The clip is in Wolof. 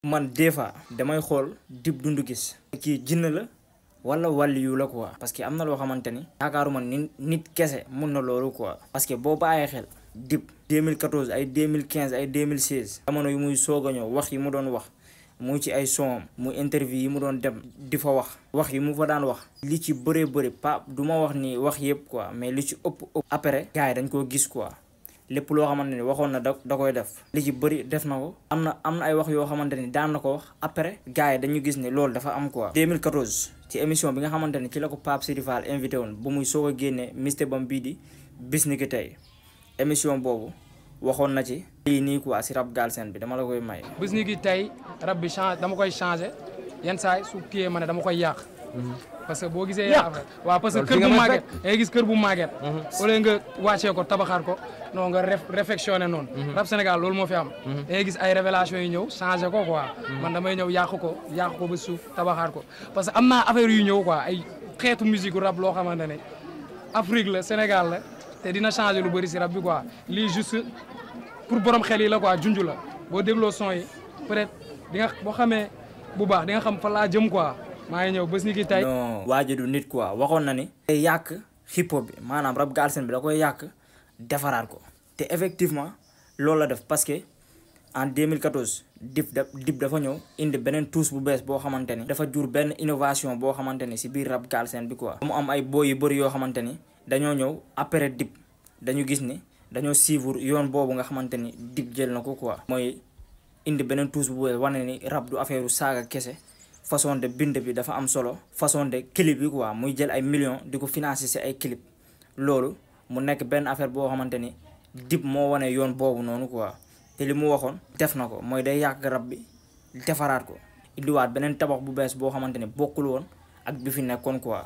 man des fois damay xool Dip Doundou Guiss kii jinn la wala wàlli yu la quoi parce que am na loo xamante ni yaakaaruma nit kese mun na loolu quoi parce que boo bàyyee xel Dip 2014 ay 2015 ay 2016 jamono yu muy soog a ñëw wax yi mu doon wax mu ci ay son mu interview yi mu doon dem di fa wax yi mu fa daan wax li ci bëri pa du ma wax ni wax yëpp quoi mais li ci ëpp après gars yi dañ koo gis quoi lépp loo xamante ni waxoon na da koy def li ci bëri def na ko am na ay wax yoo xamante ni daan na ko wax après gars yi dañu gis ne loolu dafa am quoi 2014 ci émission bi nga xamante ni ci la ko Pape Sidi Fall invité woon bu muy soog a génne Mr Bam bii di bis ni ki tey émission boobu waxoon na ci lii nii quoi si rap Galsen bi dama la koy may bis ni ki tey rap bi dama koy changé yenn saa su kiyee ma ne dama koy yàq parce que boo gisee waaw parce que kër bu màgget ngay gis kër bu màgget au lieu nga wàccee ko tabaxaat ko non nga réfectionné noonu rap Sénégal loolu moo fi am ngay gis ay révélation yi ñëw changé ko quoi man damay ñëw yàq ko ba suuf tabaxaat ko parce que am naa affaire yu ñëw quoi ay xeetu musique rap loo xamante ne Afrique la Sénégal la te dina changé lu bëri si rap bi quoi lii juste pour borom xel yi la quoi junj la boo dégloo son yi peut-être di nga boo xamee bu baax di nga xam fa laa jëm quoi maa ngi ñëw bés ni ki tey. non waaja du nit quoi waxoon na ni. day yàq hip hop bi maanaam rap Galsen bi da koy yàq defaraat ko te effectivement loolu la def parce que en 2014 Dip dafa ñëw indi beneen touche bu bees boo xamante ni. dafa jur benn innovation boo xamante ni si biir rap Galsen bi quoi. mu am ay boy yu bëri yoo xamante ni dañoo ñëw après Dip dañu gis ni dañoo suivre yoon boobu nga xamante ni Dip jël na ko quoi. mooy indi beneen touche bu bees wane ni rap du affaire saaga kese. façon de bind bi dafa am solo façon de clip bi quoi muy jël ay millions di ko financer ci ay clip loolu mu nekk benn affaire boo xamante ni Dip moo wane yoon boobu noonu quoi te li mu waxoon def na ko mooy day yàq rap bi defaraat ko indiwaat beneen tabax bu bees boo xamante ni bokkul woon ak bi fi nekkoon quoi